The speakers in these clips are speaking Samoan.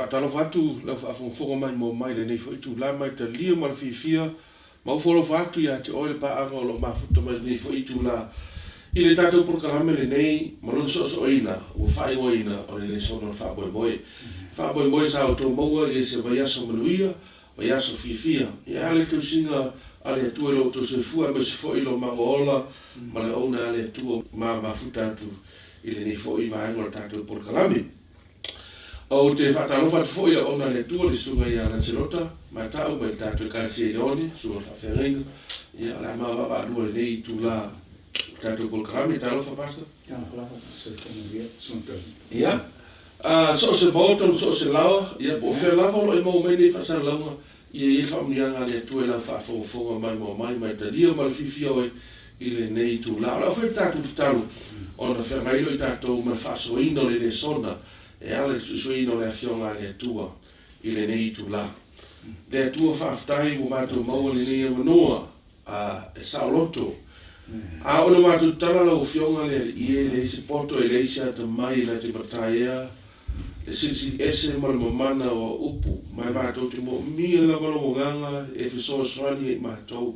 Faatalofa atu lau faafogafoga maimoa mai i lenei foi itula mai talia ma le fiafia ma ofoalofa atu ia te oe le paaga o lo o mafuta mai lenei foi itula i le tatou polokalame lenei ma lona soosooina ua faaigoaina o le lesona o le faamoemoe. Faamoemoe sa outou maua i se vaiaso manuia, vaiaso fiafia. Ia a le tausiga a le Atua i lo outou soifua aemaise foi lo maua ola ma le auauna a le Atua ma mafuta atu i lenei foi vaega o le tatou polokalame. Ou te faatalofa atu foi i auauna a le Atua, le Susuga ia Lancelota Mata'u mai le tatou Ekalesia i Leone, Susuga i le Faafeagaiga. Ia, o le a ma vaavaalua i lenei itula o le tatou polokalame. Talofa, Pastor. Talofa lava, Soifua manuia, Susuga Tony. Ia, so o se maota ma so o se laoa, ia, po o fea lava o lo o e maua mai nei faasalalauga, ia i ai le faamanuiaga a le Atua i lau faafogafoga maimoa mai, mai talia ma le fiafia oe i lenei itula. O le a foi le tatou tatalo ona feagai loa i tatou ma le faasoaina o le lesona e ala i le suesueina o le Afioga a le Atua i lenei itula. Le Atua faafetai ua matou maua lenei avanoa e saoloto. A o le matou tatala lau Afioga le Alii e leai se poto e leai se atamai na te mataia le silisili ese ma le mamana o au upu, ma e matou te moomia lava lou agaga e fesoasoani ai i matou.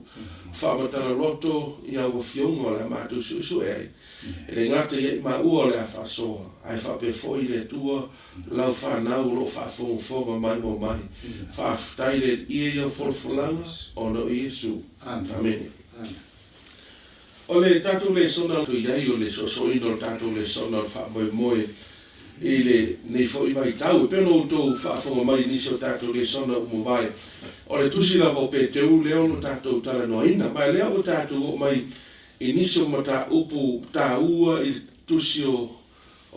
Faamatala loto i au afioga o le a matou suesue ai, e le gata ia i maua o le a faasoa, ae faapea foi i le Atua lau fanau o lo o faafogafoga maimoa mai. Faafetai le Alii i au folafolaga ona o Iesu. Amene. O le tatou lesona o i ai o le soosooina o le tatou lesona o le faamoemoe i lenei foi vaitau. E pei ona outou faafofoga mai i nisi o tatou lesona ua mavae, o le tusi lava o Peteru lea o lo o tatou talanoaina. Ma o lea ua tatou oo mai i nisi o mataupu taua i le tusi o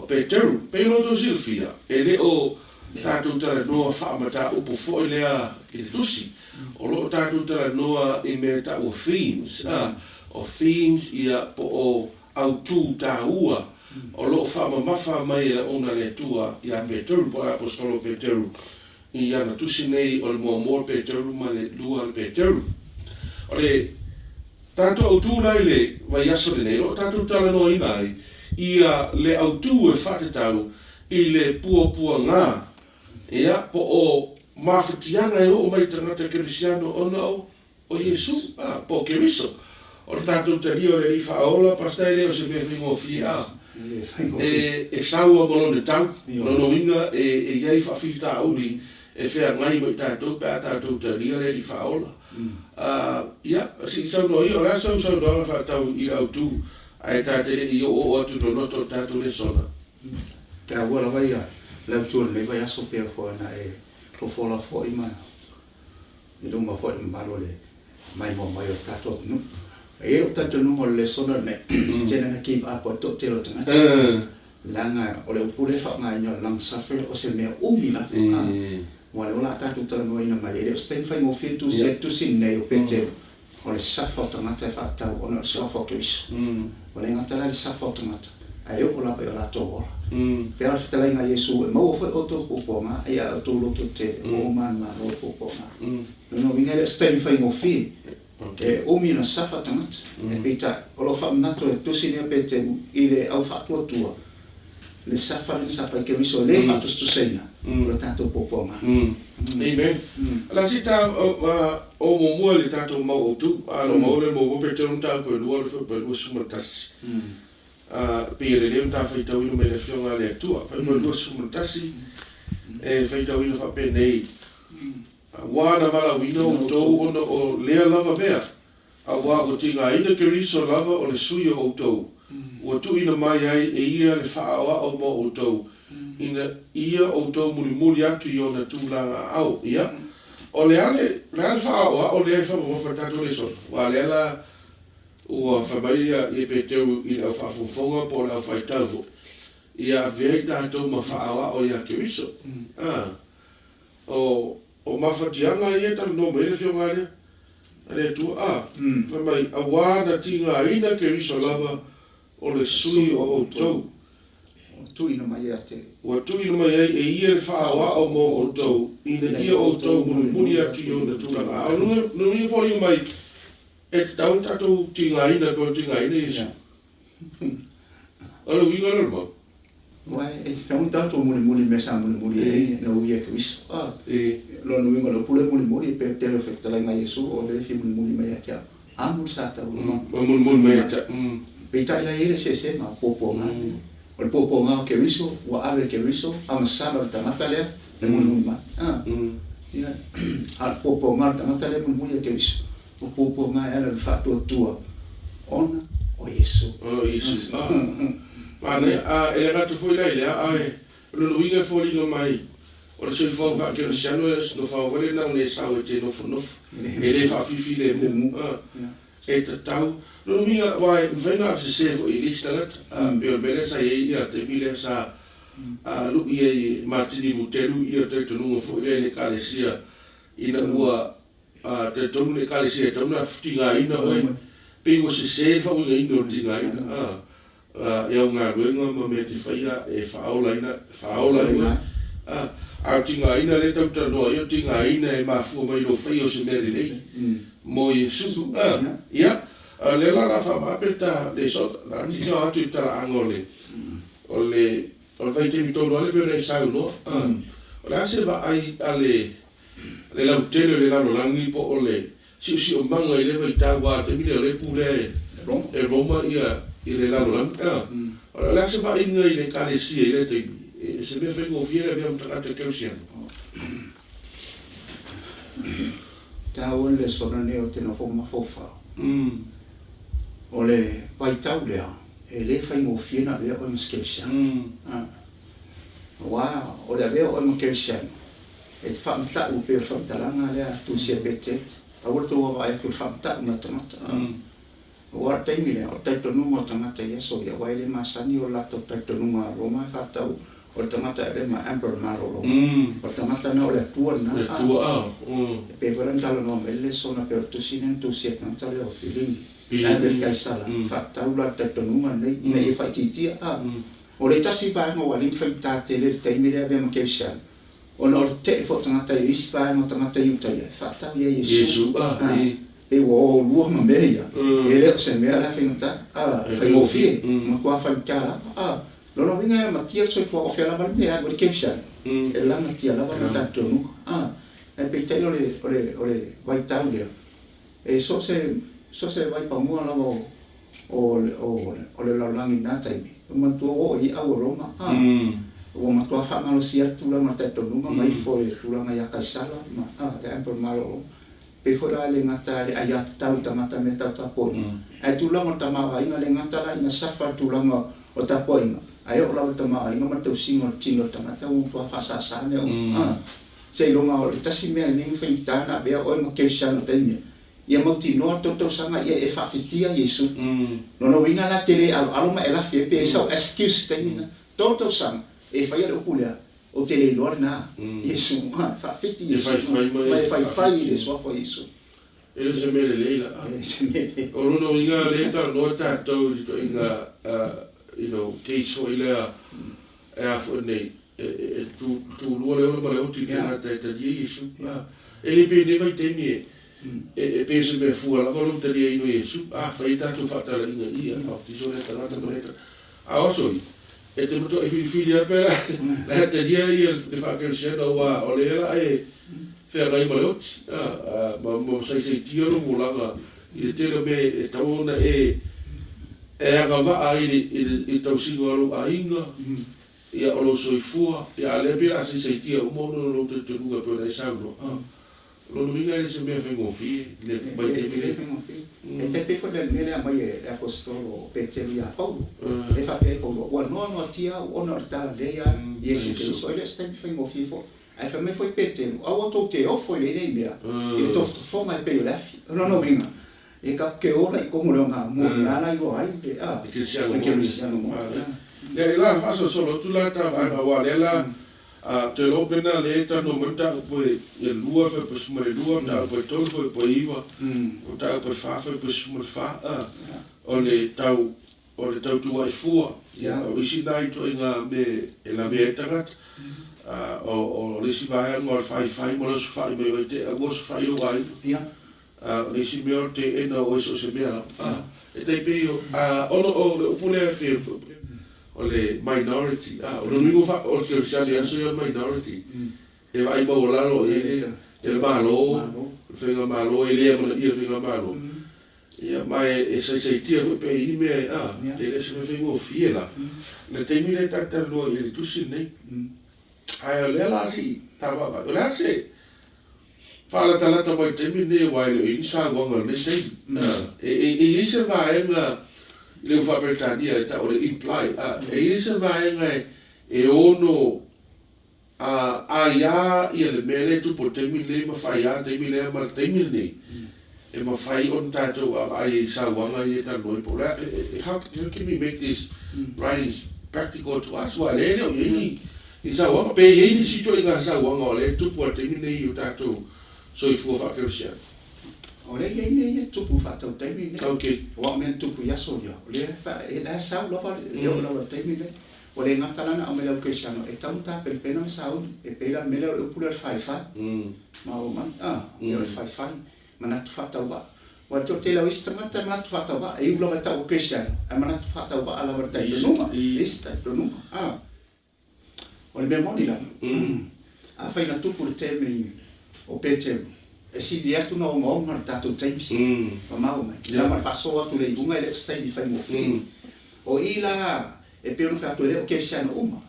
Peteru. E pei ona outou silafia, e le o tatou talanoa faamataupu foi lea i le tusi. O lo o tatou talanoa i mea e taua themes, o themes ia po o autū taua o lo o faamamafa mai e le auauna a le Atua ia Peteru, po o le Aposetolo Peteru, i ana tusi nei o le muamua Peteru ma le lua Peteru. O le tatou autū la i le vaiaso lenei, o lo o tatou talanoaina ai ia le autū e faatatau i le puapuaga, ia, po o mafatiaga e oo mai i tagata kerisiano ona o O Iesu, a, po o Keriso. O le tatou talia o le Alii Faaola, Pastor, e le o se mea faigofie, a. E, e sau a ma lona tau, lona uiga e, e i ai faafitauli e feagai ma i tatou pe a tatou talia le Alii Faaola. A, ia, se i saunoa ia, o le a sau saunoaga faatatau i le autu, ae ta te le i oooo atu i loloto o le tatou lesona. Taua lava ia le autu o lenei vaiaso pea foi ona e fofola foi ma i luma foi o le mamalu o le maimoa mai o le tatou atunuu. E i ai lou talitonuga o le lesona lenei, e tele ina give up ai le toatele o tagata, leaga o le upu lea e faaaogaina o le long suffering o se mea umi lava. Aua o lea o le a tatou talanoaina mai, e le o se taimi faigofie le tusi ai le tusi lenei o Peteru, o le safa o tagata e faatatau ona o le suafa o Keriso. Ua le gata la i le safa o tagata, ae oo lava i o latou ola. Pei o le fetalaiga a Iesu, e maua foi outou puapuaga, ae ia outou lototele, ua uma le Malo i puapuaga. O lona uiga e le o se taimi faigofie, e umi ona safa tagata. Ae peitai, o lo o faamanatu e le tusi lenei a Peteru i le au faatuatua, le safa lea na safa ai Keriso le faatusatusaina o le tatou puapuaga. Amen. La si ta o muamua i le tatou mau autu, a lo mau le muamua Peteru mataupu e lua o le fuaiupu e 21. A pei e lelei ona ta faitauina mai le Afioga a le Atua. Fuaiupu e 21 e faitauina faapenei, Auā na valaauina outou ona o lea lava mea, Auā ua tigaina Keriso lava o le sui o outou, ua tuuina mai ai e ia le faaoao mo outou, ina ia outou mulimuli atu i ona tulaga aao. Ia, o le a le, le a le faaoaoao lea e faamamafa i le tatou lesona? Aua o lea la ua fai mai ia, ia Peteru i le au faafogafoga po o le au faitau foi, ia avea i tatou ma faaoao ia Keriso. A, o, O mafatiaga ia e talanoa mai ai le Afioga lea a le Atua, a, fai mai, auā na tigaina Keriso lava o le sui o outou. Ua tuuina mai ia te. Ua tuuina mai ai e ia le faaoao mo outou, ina ia outou mulimuli atu i ona tulaga. A o lona foliga mai, e tatau ona tatou tigaina e pei ona tigaina Iesu. O le uiga lea o le mau. Aua e tatau ona tatou mulimuli i mea sa mulimuli ai ina ua uia e Keriso. Lona uiga o le upu lea mulimuli e pei o le tele o fetalaiga a Iesu o lea e fia mulimuli mai ia te au. A muli sa tau ma mulimuli mai ia te au. Peitai la e i ai le eseesega o puapuaga. O le puapuaga o Keriso ua ave e Keriso agasala o le tagata lea e mulimuli mai. Ia, a o le puapuaga o le tagata lea e mulimuli ia Keriso, o puapuaga e ala i le faatuatua ona o Iesu. O Iesu. Manaia. E le gata foi la i lea, ae o lona uiga e foliga mai o le soifuaga faakerisiano e le o se nofoaga foi lea na ona e sau e te nofonofo, e le faafilemu. E tatau. Lona uiga, aua e mafai ona avesese foi i le isi tagata, pei o le mea lea sa i ai le taimi lea sa lui ai e Matini Lutelu le talitonuga foi lea i le Ekalesia ina ua talitonu le Ekalesia e tatau ona tigaina oe, pei ua sese le faauigaina o le tigaina i au galuega ma mea e te faia e faaolaina, faaola ai oe. A o le tigaina lea e tau talanoa ai, o le tigaina e mafua mai i lou faia o se mea lelei mo Iesu. Ia, o lea la o le a faamaape le ta lesona, o le a tilao atu i le talaaga o le, o le, o le vaitaimi tonu lava lea pei ona e saunoa. O le a se vaai a le, le lautele o le lalolagi po o le siosiomaga i lea vaitau, aua o le taimi lea o lea e pulea e Roma i le lalolagi. O le a se vaaiga i le Ekalesia i lea taimi? E se mea faigofie le avea ma tagata kerisiano? Taua le lesona lenei ou te nofo mafaufau. O le vaitau lea, e le faigofie ona avea oe ma se kerisiano. Aua o le avea oe ma kerisiano, E te faamata'u pei o le faamatalaga lea a Tusia Petelu, Aua le tou vaavaai atu i le faamata'u mai o tagata. Aua o le taimi lea, o le talitonuga o tagata i aso ia, aua e le masani o le latou talitonuga a Roma e faatatau o le tagata e avea ma emperor malo o Roma. O le tagata lena o le Atua lena. Le Atua, E pei foi la ona talanoa mai le lesona pei o le tusi lea na tusia e le tagata lea o Pilini, e ave i le Kaisala, faatatau la le talitonuga lenei ina ia faaitiitia. O le tasi vaega ua alii ma faigata tele i le taimi lea e avea ma Kerisiano, Ona o le tetee foi o tagata i isi vaega o tagata i uta ia, e faatatau i ai Iesu. Pei ua o lua ma mea ia, e le o se mea la e faigata, faigofie, matua faigata lava. Lona uiga e lamatia le soifuaga, o fea lava le mea e alu ai le kerisiano, e lamatia lava le talitonuga. Ae peitai o le vaitau lea, e so o se vaipanoa lava o le lalolagi i lena taimi, ua manatua ua oo i ai au o Roma, a, ua matua faamalosia le tulaga o le talitonuga ma ifo i le tulaga ia Kaisara ma, a, le Emperor malo o Roma. E pei foi la e le gata i le aiatatau i tagata mea tau tapuaiga, ae tulaga o le tamaoaiga, le gata la ina safa le tulaga o le tapuaiga, ae oo lava i le tamaoaiga ma le tausiga o le tino o le tagata ua matua faasasa mea uma, a. Seiloga o le tasi mea lenei na faigata na avea oe ma kerisiano i le taimi Ia mautinoa le tou tausaga ia e faafetia Iesu. Lona uiga la te le aloalo ma e lafi ai pe ai sau excuse i taimi na. Tolu tausaga e faia le upu lea, ou te le iloa lena. Iesu, faafeti Iesu ma e faifai i le suafa o Iesu. E le o se mea lelei la. E le o se mea lelei. O lona uiga lea e talanoa tatou i le ituaiga you know case foi lea e a foi nei e tulua le ola ma le oti i le tagata e talia Iesu. E le pei nei vaitaimi e E pei o se mea fua lava lou taliaina o Iesu, a fai ai tatou faatalaiga i ia, baptiso lea tagata ma lea tagata. A o aso ia, e te matuai filifili lava pe la e talia ia le faakerisiano aua o lea la e feagai ma le oti, a, ma masaisaitia lou olaga i le tele o mea e tatau ona e agavaa ai i le tausiga o lou aiga, ia, o lou soifua, ia, a o lea pei o le a saisaitia uma ona o lou talitonuga e pei ona e saunoa. O lona uiga e le se mea faigofie le vaitaimi lea. E le faigofie. E tai pei foi le mea lea e aumai e le Aposetolo o Peteru ia Paulo, e faapea ai Paulo, Ua noanoatia au ona o le talalelei a Iesu Keriso. E le o se taimi faigofie foi. Ae fai mai foi Peteru, Aua tou te ofo i lenei mea, i le tofotofoga e pei o le afi. O lona uiga, e tatou te ola i totonu o le ogaumua i ina la iloa ai le kerisiano moni. Ia, la faasolosolo atu la ta vaega aua o lea la A toe logo pena lea e talanoa mai mataupu e 2 fuaiupu 12, mataupu e 3 fuaiupu 9, mataupu e 4 fuaiupu 14, a, o le tau o le tautua'i fua, ia, o isi na ituaiga mea e lavea ai tagata. A, o le isi vaega o le faifai ma le osofai mai oe te aua osofai lou aiga. A, o le isi mea o le teena o oe i so o se mea lava. A, e tai pei o, a, ona o le upu lea e pei o le upu lea. O le minority, a, o lona uiga o le kerisiano i aso ia o le minority. E vaai maualalo i ai le Malo, le Faigamalo, e le amanaia le Faigamalo. Ia, ma e saisaitia foi pe i ai ni mea, a, e le o se mea faigofie la. I le taimi lea ta te talanoa i le tusi lenei. Ae o lea la se i ta vaavaai, o le a se faalatalata mai i le taimi lenei aua e le o i ai ni sauaga i lenei taimi. E i ai se vaega i le faa-Peretania e tau o le imply, a, e i ai se vaega e ono aia ia le mea lea e tupu i le taimi lenei ma fai lava le taimi lea ma le taimi lenei e mafai ona tatou vaavaai ai i sauaga ia e talanoa ai po o le a, how can we make this writings practical to us aua o lea e le o i ai ni sauaga, pe i ai nisi ituaiga sauaga o lea e tupu i le taimi lenei i o tatou soifua faakerisiano? O lea e i ai mea ia e tupu faatautaimi nei. Okay. Aua o mea na tupu i aso ia, o lea e sau lava, e oo lava i le taimi lenei. Ua le gata la na aumai le au kerisiano e tatau ona tapenapena ma sauni, e pei la o le mea lea o le upu lea o le faifai. Ma ua mai, a, o le faifai, manatu faatauvaa. Aua e toatele o isi tagata e manatu faatauvaa, e iu lava e tau o kerisiano, ae manatu faatauvaa lava i le talitonuga, isi talitonuga, a. O le mea moni lava, afai na tupu le taimi o Peteru, e sili atu ona ogaoga le tatou taimi, mamao mai, leaga o le faasoa atu i le iuga e le o se taimi faigofie. O i la e pei ona fai atu e le o kerisiano uma,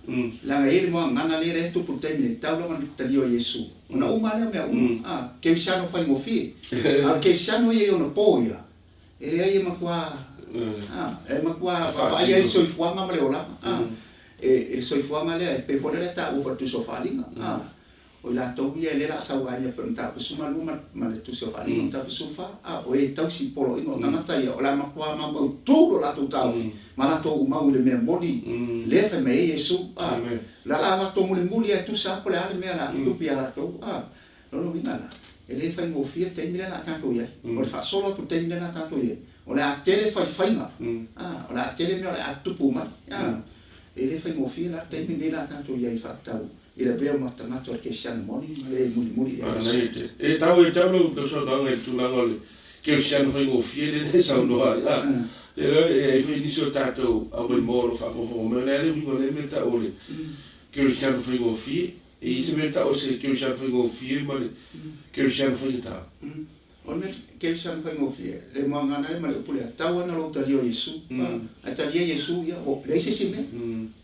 leaga e i ai le muagana lea e tupu i le taimi nei, tau lava ona talia o Iesu, ona uma lea o mea uma, a, kerisiano faigofie. A o le kerisiano ia i ona po ia, e leai e matua, a, e matua vaavaai ai le soifuaga ma le olaga, a, e le soifuaga lea e pei foi lea taua foi i le Tusi o Faaaliga, a. O i latou ia e le la sauaina e pei o le mataupu 12 ma le Tusi o Faaaliga mataupu 14, a o e tausi i poloaiga o tagata ia, o le a matua maumautu lo latou taofi ma latou umau i le mea moni lea e fai mai ai Iesu, a o le a latou mulimuli lava e tusa lava po o le a le mea o le a tupu ia latou, a. O lona uiga la, e le faigofie le taimi lea o le a tatou i ai. O le faasolo atu i le taimi lea o le a tatou i ai, o le a tele faifaiga, a, o le a tele mea o le a tutupu mai, a. E le faigofie la le taimi lenei o le a tatou i ai faatatau i le avea ma tagata o le kerisiano moni ma le mulimuli i ai Iesu. E tau e tau lau saunoaga i le tulaga o le kerisiano faigofie lea na e saunoa ai. A, te iloa e i ai foi nisi o tatou aumaimoa o lo o faafogafoga mai, o le a le uiga o lea mea e tau o le kerisiano faigofie? E i ai se mea e tau o se kerisiano faigofie ma le kerisiano faigata? O le mea kerisiano faigofie, le muagana lea ma le upu lea, tau ana lou talia o Iesu. Ae talia Iesu, ia, ua leai se isi mea.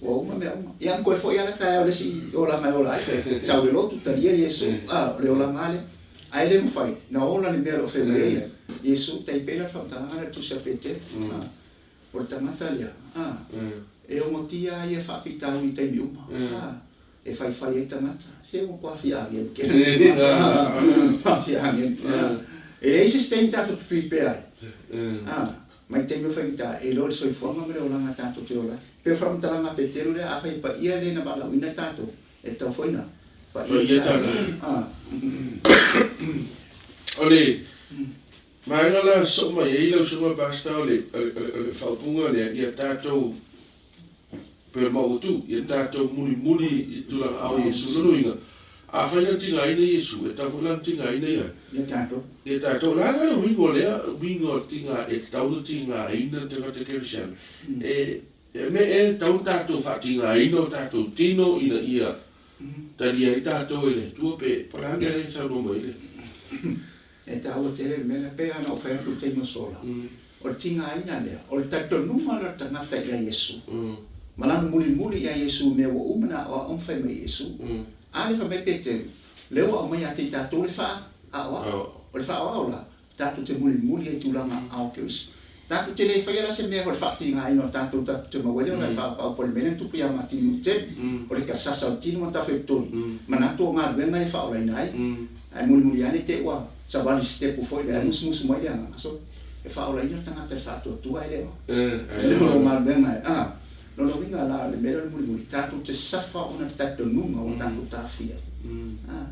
Ua uma mea uma. Ia ana toe foi lava la taeao i le isi olaga e ola ai. Sau i le lotu, talia Iesu, a, o le olaga lava lea. Ae le mafai na ola le mea o lo o fai mai ai ia Iesu, tai pei la le faamatalaga lea i le tusi a Peteru. A, o le tagata lea, a, e ogotia lava ia faafitauli i taimi uma. A, E faifai ai tagata, se ua matua fiagia ma kena fiagia. E leai se isi taimi tatou te prepare ai. Mai taimi o faigata, e iloa le soifuaga ma le olaga tatou te ola ai. Pei o le faamatalaga a Peteru lea, afai e paia le na valaauina ai tatou, e tatau foi ona paia tatou. O le vaega la sosoo mai ai lau Susuga Pastor o le faaupuga lea, ia tatou Pei o le mautu, ia tatou mulimuli i tulaga ao Iesu. Lona uiga, afai na tigaina Iesu, e tatau foi la ona tigaina ia. Ia tatou. Ia tatou. O le a la le uiga o lea uiga o le tiga, e tatau ona tigaina le tagata kerisiano? E, e mea ea e tatau ona tatou faatigaina o tatou tino ina ia talia ai tatou e le Atua pe, po o le a le mea lea e saunoa mai ai le. E taua tele le mea lea, pei lava ona ou fai atu i le taimi o sola, o le tigaina lea, o le talitonuga lea o le tagata ia Iesu, ma lana mulimuli ia Iesu i mea ua uma ona aoao ma fai mai e Iesu. A lea fai mai Peteru, lea ua aumai ia te i tatou le faa-aoao. O le faa-aoao la, tatou te mulimuli ai i tulaga ao Keriso. Tatou te le faia la se mea o le faatigaina o tatou tatou te maua ai le ola e faapaau po o le mea lea na tupu ia Matini Luteni, o le tasasa o le tino ma tafetoi, manatu o galuega ia e faaolaina ai. Ae mulimuli ane te i ua savali sitepu foi lea ae musumusu mai le agaga, so e faaolaina le tagata i le faatuatua ae le o o galuega e. A, lona uiga la o le mea lea o le mulimuli, tatou te safa ona le talitonuga ua tatou tafia ai. A,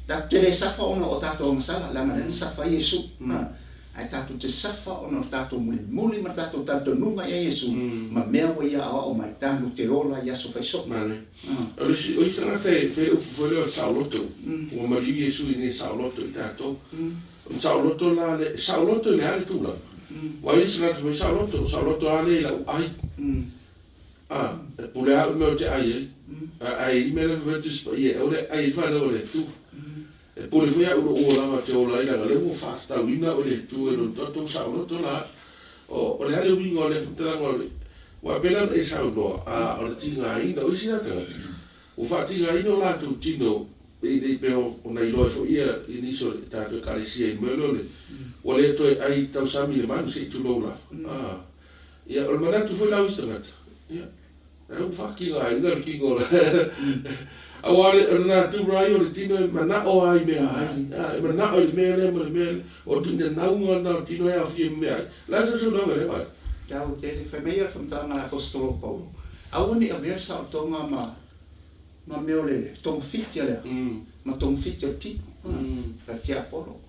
tatou te le safa ona o tatou agasala, leaga lea na safa ai Iesu. A. Ae tatou te safa ona o le tatou mulimuli ma le tatou talitonuga ia Iesu ma mea ua Ia aoao mai, tatou te ola i aso faisoo. Mane. O le isi, o isi tagata e fai upu foi lea o le saoloto, ua maliu Iesu i nei saoloto i tatou. O le saoloto la le, saoloto i le a le tulaga? Aua e i ai isi tagata fai mai saoloto, saoloto lava lea i lau ai. A, e pule lava au i mea ou te ai ai. A ai i mea la e fai mai le Tusi Paia, e aua le ai i le fanau a le Atua. E pule foi au i lou olaga ou te ola ai, leaga o lea ua faatatauina au e le Atua i lona toto saoloto la au. O le a le uiga o lea faamatalaga o le, aua e pei la ona e saunoa, a, o le tigaina o isi la tagata, ua faatigaina o latou tino, e le pei ona iloa ai foi ia nisi o le tatou Ekalesia i le mea lea o le, ua le toe ai tausami i le manu se i tulou lava. A, ia, o le manatu foi la o isi tagata, ia, Lea ua faatigaina le tino o le Aua o le natura ia o le tino e manao lava i meaai, e manao i le mea lea ma le mea lea. O le tuinanauga lena o le tino e aofia i meaai. O le a se saunoaga i lea vaega? Tau tele. Fai mai ia le faamatalaga a le Aposetolo o Paulo, Aua ne i avea le saolotoga ma ma mea o le togafiti a le ma togafiti o le tino, le tiapolo.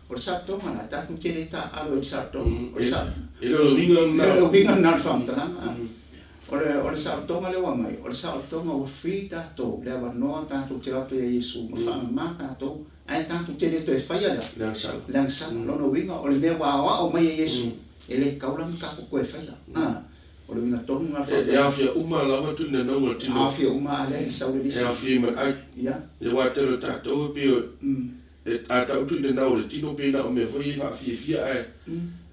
O le saolotoga lena, tatou te le taaalo ai i le saolotoga. O le saolotoga. E le o le uiga lena. E le o le uiga lena o le faamatalaga. O le, o le saolotoga lea ua aumai, o le saolotoga ua free tatou, le avanoa tatou te o atu ia Iesu ma faamama tatou, ae tatou te le toe faia le, Le agasala. le agasala. Lona uiga, o le mea ua aoao mai e Iesu, e le tatau la ona tatou toe faia. A, o le uiga tonu lena o le E, e aofia uma lava tuinanauga o le tino. Aofia uma a lea e sau le lisi. E aofia ai ma le ai. Ia. Ia aua e tele o tatou e pei o, e, a tau tuinanau o le tino pei na o mea foi ia e faafiafia ae,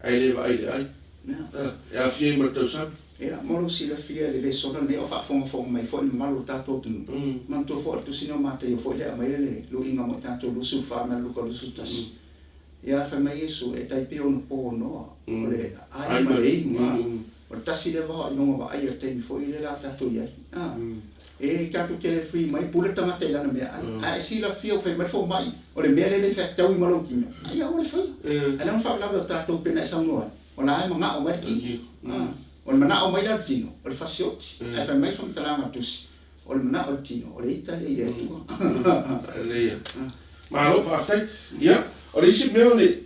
ae le vaai i le ai. Ia. E aofia ai ma le tausami. Ia, mo lou silafia i le lesona lenei o faafogafoga mai foi le mamalu o le tatou atunuu, manatua foi o le Tusi lea o Mataio foi lea e aumai ai le luiga mo i tatou 24 mai le Luka 21. Ia, fai mai Iesu, e tai pei o ona po o Noa, o le ai ma le inu, a, o le tasi lea vaoailoga vaaia i le taimi foi lea la tatou i ai. A, e tatou te le free mai, pule le tagata i lana meaai, ae e silafia ua fai mai le fomai, o le mea lea e le feataui ma lou tino, ai aua le faia. Ae leaga faalavelave o tatou pei ona e saunoa ai, O la e manao mai le tino. O le manao mai la o le tino, o le fasioti. Ae fai mai le faamatalaga a le Tusi, o le manao o le tino, o le ita lea i le Atua. Lelei. Malo faafetai. Ia, o le isi mea o le,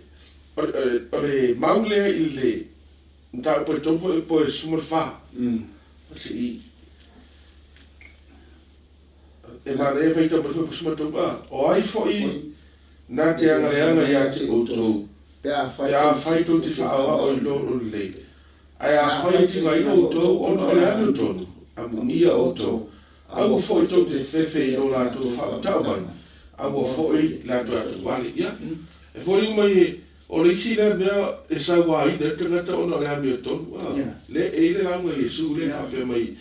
o le mau lea i le mataupu e tolu foi po e 14. Se i e manaia faitau mai foi po 13 a. O ai foi na te agaleaga ia te outou, Pe afai tou te faaoao i lo lelei, ae afai e tigaina outou ona o le amiotonu, amuia outou, aua foi tou te fefe i lo latou faamatau mai, aua foi latou atuale. Ia, e foliga mai o le isi lea mea e sauaina ai le tagata ona o le amiotonu, a, lea e i ai le lauga a Iesu lea e faapea mai i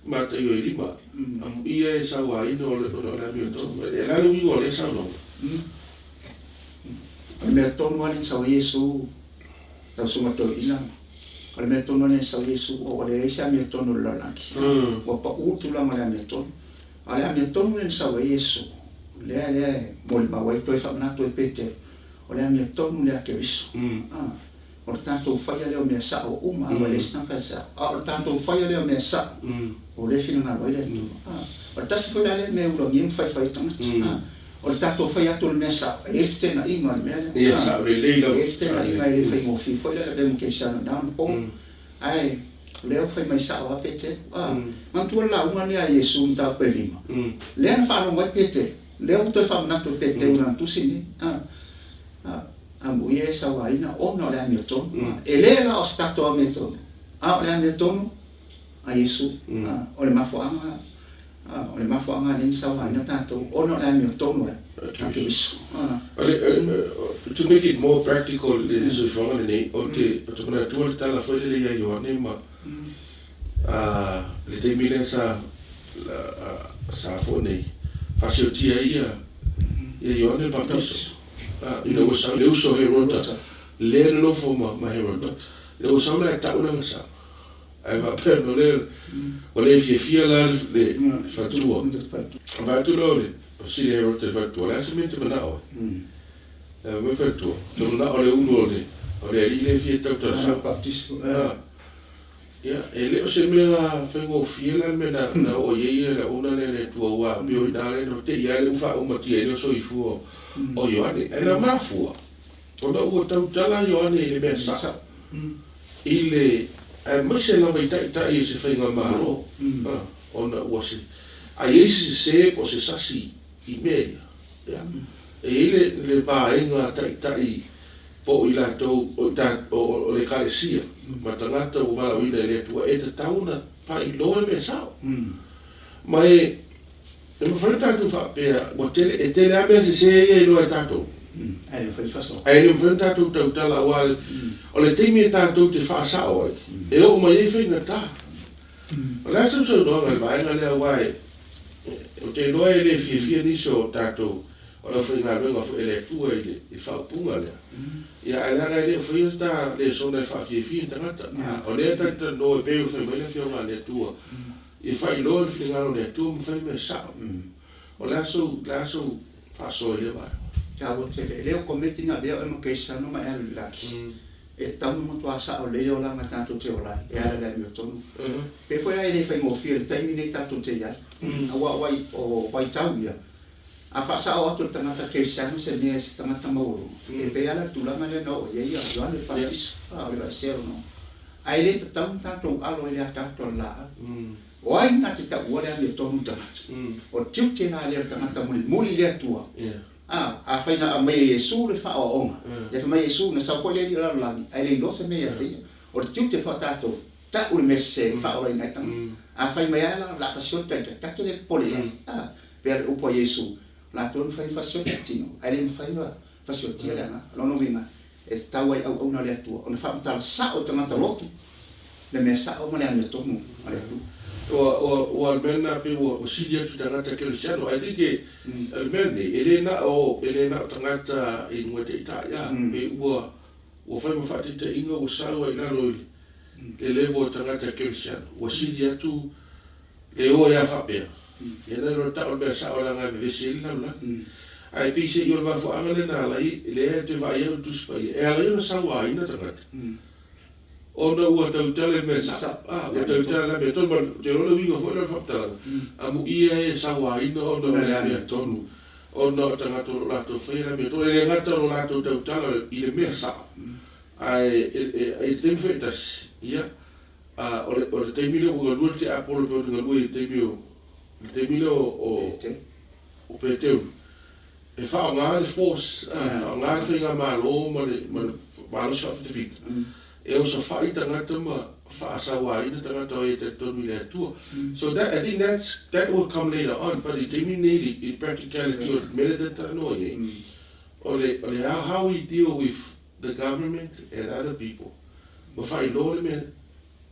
Mataio e lima, amuia e sauaina ona o le amiotonu. O le a le uiga o lea saunoaga? O le mea tonu lava lea na sau ai Iesu, lau susuga toeaina, o le mea tonu lava lea na sau ai Iesu, ua leai se amiotonu i le lalolagi. Ua pau le tulaga o le amiotonu. A o le amiotonu lea na sau ai Iesu, lea lea e molimau ai, toe faamanatu ai Peteru, o le amiotonu lea a Keriso. O le tatou faia lea o mea sao uma, aua e leai se tagata e sao, a o le tatou faia lea o mea sao, o lea e finagalo ai le Atua. O le tasi foi la lea mea e ulagia ma faifai ai tagata, o le tatou faia atu o le mea sao, e i ai le feteenaiga o le mea lea. Ia, sao lelei lava. E i ai le feteenaiga e le faigofie foi la le avea ma kerisiano i na ona po. Ae o lea ua fai mai sao lava Peteru. Manatua le lauga lea a Iesu i mataupu e lima, lea na faalogo ai Peteru, lea ua toe faamanatu e Peteru i lana tusi lenei. Amuia e sauaina ona o le amiotonu. E le la o se tatou amiotonu, a o le amiotonu a Iesu. O le mafuaaga, o le mafuaaga lea na sauaina tatou ona o le amiotonu a Keriso. To make it more practical i le soifuaga lenei, ou te manatua le tala foi lele ia Ioane ma le taimi lea sa sa foi nei faasiotia ai ia Ioane le Papatiso. Ina ua sau le uso o Herota, lea e nonofo ma Herota, ina ua sau la e tau le agasala, ae faapea o lea ua le fiafia la le faletua. Vaai atu lea o le fesili a Herota i le faletua, o le a se mea e te manao ai? Ae fai mai le faletua, ou te manao le ulu o le alii lea e fia tautalasau. Ia, e le o se mea faigofie la le mea na, na oo i ai le auauna lea a le Atua, aua e pei o i ina lea na te'i ai lea ua faaumatia ai le soifua o Ioane. Ae na mafua, ona ua tautala Ioane i le mea sao, i le, aemaise lava i taitai o se faigamalo, ona ua se, a i ai se sese po o se sasi i mea ia, ia, e i ai le, le vaega taitai po o i latou, o le Ekalesia ma tagata ua valaauina e le Atua, e tatau ona faailoa le mea sao. Ma e e mafai ona tatou faapea ua tele, e tele lava mea sese ia e iloa e tatou. Ae le mafai ona faasao. Ae le mafai ona tatou tautala aua o le taimi e tatou te faasao ai, e oo mai ai faigata. O le a sau saunoaga i le vaega lea aua e, ou te iloa e le fiafia nisi o tatou o le aufaigaluega foi a le Atua i le faaupuga lea. Ia ae leaga e le o faia le ta lesona e faafiafia i tagata. O lea e talatalanoa e pei ona fai mai le Afioga a le Atua, ia faailoa le finagalo o le Atua ma fai mea sao. O le a sou, le a sou faasoa i lea vaega? Taua tele. E le o komiti na avea oe ma Kerisano ma e alu i le lagi. E tatau ona matua sao lelei le olaga tatou te ola ai e ala i le amiotonu. Pei foi la e le faigofie i le taimi lenei tatou te i ai, aua o vaitau ia, a faasao atu e le tagata kerisiano se mea i se tagata maualuga, e pei lava la le tulaga lea na oo i ai Ioane le Parataiso, o le vaesea o lona ola. Ae le tatau ona tatou alo ai le ataata o le laau. O ai na te taua le amiotonu i le tagata? O le tiute la lea o le tagata mulimuli i le Atua. A, afai na aumai e Iesu le faaoaoga, ia fai mai Iesu, na sau foi le Alii o le lalolagi, ae le iloa se mea ia te ia. O le tiute foi o tatou, tau le mea sese e faaolaina ai tagata. A fai mai lava la, o le a fasioti ai, ta te le popole i ai. A, pei o le upu a Iesu, o latou e mafai ona fasioti le tino, ae le mafai ona fasiotia le agaga. O lona uiga, e tatau ai i auauna a le Atua ona faamatala sao i tagata lotu le mea sao ma le amiotonu a le Atua. Ua ua le mea lena pei ua sili atu i tagata kerisiano. I think e o le mea lenei e le na o e le na o tagata i luga taitai a pei ua ua fai ma faataitaiga ua sau ai i lalo i le level o tagata kerisiano ua sili atu le o ai a faapea. Ia na iloa tau le mea sao leaga e vevesi ai le lalolagi. Ae pei se i o le mafuaaga lea na ala ai lea e toe vaai au i le Tusi Paia e ala ai ona sauaina tagata. Ona ua tautala i le mea sao, a, ua tautala i le amiotonu, ma ou te iloa o le uiga foi lea o le faamatalaga, amuia e sauaina ona o le amiotonu, ona o tagata o lo o latou faia le amiotonu. E le gata o lo latou tautala i le mea sao, ae i le taimi foi e tasi, ia, a, o le taimi lea ua galue le tiapolo pei ona galue i le taimi o, le taimi lea o Peteru, E faaaoga le force, e faaaoga le faigamalo ma le malosi faafitafita e osofai tagata ma faasauaina tagata o e talitonu i le Atua. So that, I think that's, that will come later on, but i taimi nei i practicality o le mea lea ta te talanoa i ai, o le, o le how we deal with the government and other people, ua faailoa le mea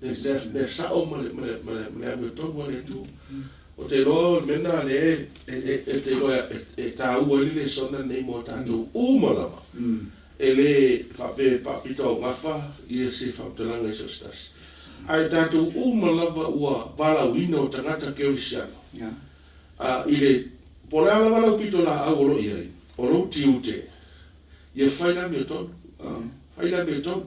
mea sao ma le amiotonu a le Atua. Ou te iloa o le mea lena lea e te iloa e taua ai le lesona lenei mo tatou uma lava. E le faapea e faapitoaugafa ia se faamatalaga i so o se tasi. Ae tatou uma lava ua valaauina o tagata kerisiano i le, po o le a lava lau pitolaau o lo o i ai, o lou tiute, Ia fai le amiotonu. Fai le amiotonu.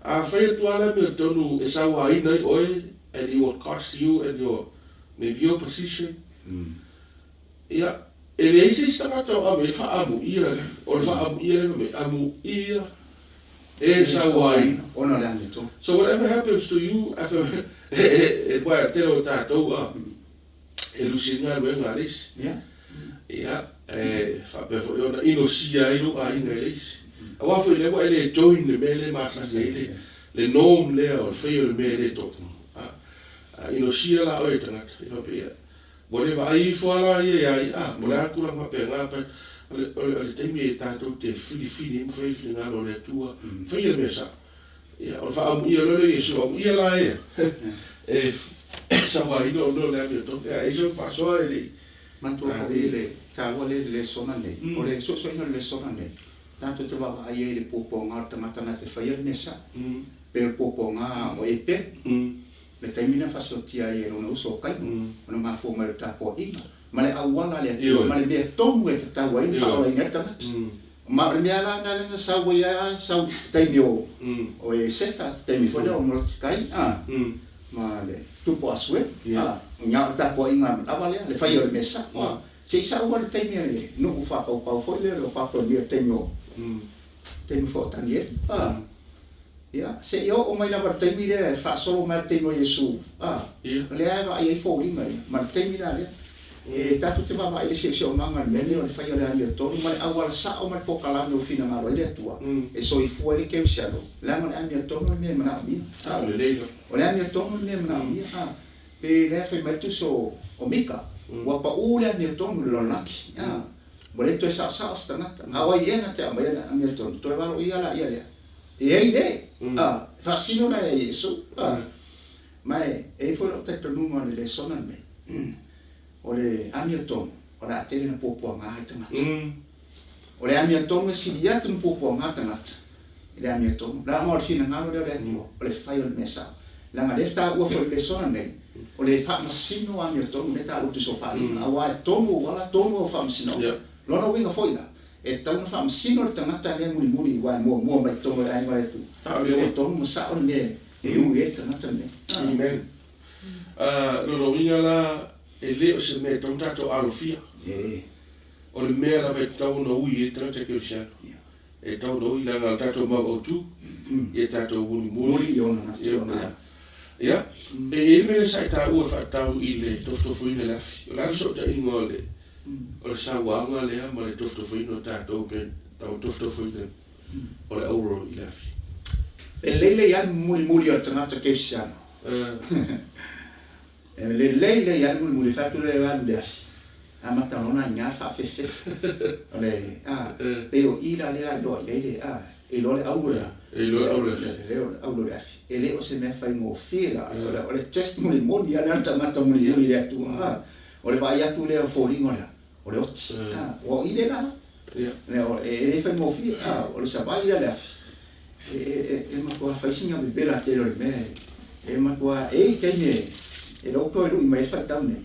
A fai atu lava le amiotonu e sauaina ai oe and it will cost you and your maybe your position. Ia, e leai se isi tagata o ave i ai le faaamuia lea. O le faaamuia lea fai mai, amuia e sauaina. Ona o le amiotonu. So whatever happens to you, aua o le tele o tatou a. e lusi ai galuega a le isi. Ia, e faapea foi ona inosia ai lou aiga e le isi. Aua foi lea ua e le join le mea lea e masani ai le, le norm lea o le faia o le mea e le toto. A inosia la oe e tagata, e faapea, ia, ua le vaai ifo lava la ia ia ia, a, po o le a le tulaga faapena, but o le, o le, o le taimi e tatou te filifili ai ma fai le finagalo o le Atua, faia le mea sao. Ia, o le faaamuia loa lea o Iesu, amuia la ia, e sauaina ona o le amiotonu. Ia, e sau faasoa e le i. Manatua foi le taua lea i le lesona nei, o le suesueina o le lesona nei, tatou te vaavaai ai i le puapuaga o le tagata na te faia le mea sao, pei o le puapuaga o Eperu, le taimi na faasiotia ai e lona uso o Kaina, ona mafua mai o le tapuaiga, ma le auala a le Atua, ma le mea tonu e tatau ai ona faaolaina ai le tagata. Ma o le mea la lena lea na sau ai lava sau i taimi o o Eseta, taimi foi lea o Morotekai, a, ma le tupu o Asuelu, a, ina o le tapuaiga lava lea, le faia o le mea sao, a. Se i sau lava le taimi a le nuu faapaupau foi lea o Papelonia i le taimi o, taimi foi o Tanielu, a. Ia, se i oo mai lava i le taimi lea e faasolo mai ai le taimi o Iesu, a, o lea e vaai ai foliga ia, ma le taimi la lea. E tatou te vaavaai i le siosiomaga i le mea lenei o le faia o le amiotonu ma le auala sao ma le pokalame ua finagalo ai le Atua e soifua ai le kerisiano, leaga o le amiotonu le mea e manaomia. O le amiotonu le mea e manaomia. A. Pei lea fai mai le tusi o Mika, ua pau le amiotonu i le lalolagi, a, ua le toe saosao se tagata. A o ai ea na te aumaia le amiotonu? Toe valoia laia lea. E ai le, a, e faasino la ia Iesu, a. Ma e i ai foi lou talitonuga o le lesona lenei, o le amiotonu, o le a tele na puapuaga ai tagata. O le amiotonu e sili atu na puapuaga tagata i le amiotonu, leaga o le finagalo lea o le Atua, o le fai o le mea sao. Leaga lea taua foi i le lesona nei, o le faamasino amiotonu lea taua i le Tusi o Faaaliga, aua e tonu ou ala, tonu au faamasinoga. Lona uiga foi la, e tatau ona faamasino le tagata lea mulimuli aua e muamua mai i totonu o le aiga o le Atua, pe ua tonu ma sao le mea e ui ai le tagata lenei. Amen. Lona uiga la, e le o se mea e tatau ona tatou alofia. O le mea lava e tatau ona ui ai le tagata kerisiano. E tatau ona ui leaga o le tatou mau autu, ia tatou mulimuli. Ia, e i ai le mea lea sa e taua e faatatau i le tofutofuina i le afi. O le a le fesootaiga o le o le sauaga lea ma le tofutofuina o tatou pe tau tofutofuina o le auro i le afi? E lelei lava le mulimuli o le tagata kerisiano. E lelei lelei lava le mulimuli e fai atu lea e alu i le afi, amata loa ona aiga le faafefefe. O le, a, pei o i la lea la iloa i ai le, a, e iloa le auro le, E iloa le auro i le afi. E iloa le auro i le afi. E le o se mea faigofie la, o le test mulimuli lava lea o le tagata mulimuli i le Atua, a. O le vaai atu lea o foliga o le a? O le oti, a, ua o i lea la. E le faigofie, a, o le savali la i le afi, e matua fai sina vevela tele o le mea e matua e i ai taimi e lou toe lui mai ai le faitau nei.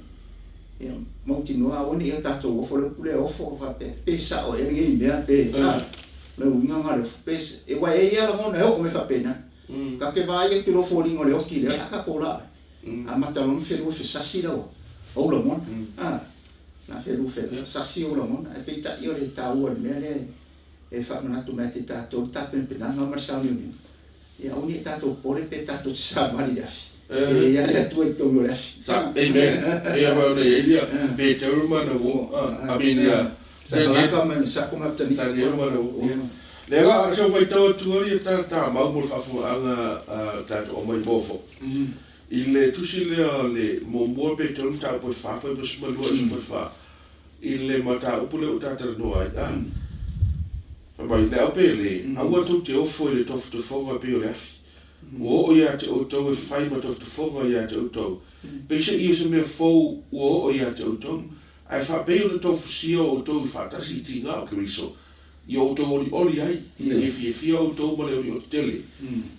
Ia, mautinoa aua ne i o tatou ofo le upu lea ofo faapea, pe sao ea lenei mea pe, a, o le uiga lena o le ofo, pe, aua e i ai lava lagona e oo mai faapena. Ta te vaai atu i lou foliga o le oti lea o le a tatou la ai. Amata loa ona felua fesasi lau ou lagona, a, na felua fesasi ou lagona, ae peitai o le taua o le mea lea e faamanatu mai ia te tatou le tapenapenaga ma le sauniuniga, ia aua ne i tatou popole pe tatou te savali i le afi. E i ai lava le Atua i totonu o le afi. Amen. Ia foi ona i ai ia Peteru ma ana uo, I mean ia Daniela ma Mesako ma Apetaniko. Daniela ma ana uo. Lea la, se i ou faitau atu ai ia ta mau mo le faafofogaaga a tatou aumai moa foi. I le tusi lea o le muamua Peteru mataupu e 4 fuaiupu 12 i le 14. I le mataupu lea ua ta talanoa ai, a, fai mai, le aupele, aua tou te ofo i le tofotofoga pei o le afi. Ua oo ia te outou e fai ma tofotofoga ia te outou. Peiseai o se mea fou ua oo ia te outou, ae faapei ona tofusia outou i faatasi i tiga o Keriso, ia outou olioli ai, ina ia fiafia outou ma le olioli tele,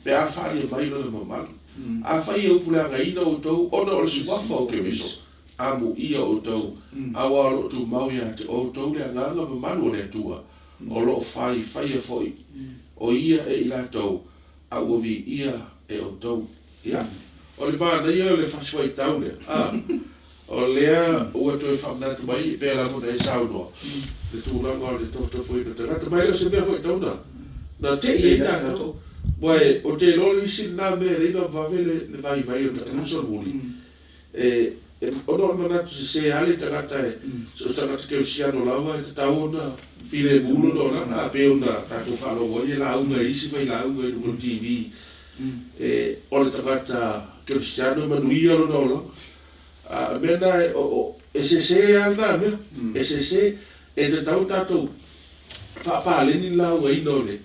pe a faaalia mai lona mamalu. Afai e upuleagaina outou ona o le suafa o Keriso, Amuia outou, aua o lo o tumau ia te outou le agaga mamalu o le Atua, o lo o faifaia foi o ia e i latou, a ua viia e outou. Ia, o le manaia o le fasifuaitau lea, a, o lea ua toe faamanatu mai e pei lava ona e saunoa, le tulaga o le tofotofoina o tagata, ma e le o se mea foi tatau na, na te i ai tatou. Aua ou te iloa o le isi lena mea e alai ona vave le vaivai o le tagata solomuli, E, ona o le manatu sese lava le tagata e, so o se tagata kerisiano lava e tatau ona filemu lona olaga, a pei ona tatou faalogo ai e lauga e isi failauga i luga o le TV, e, o le tagata kerisiano e manuia lona olaga. A o le mea lena, e, o, o, e sese lava lena mea, e sese, e tatau ona tatou faapaleni le laugaina o le,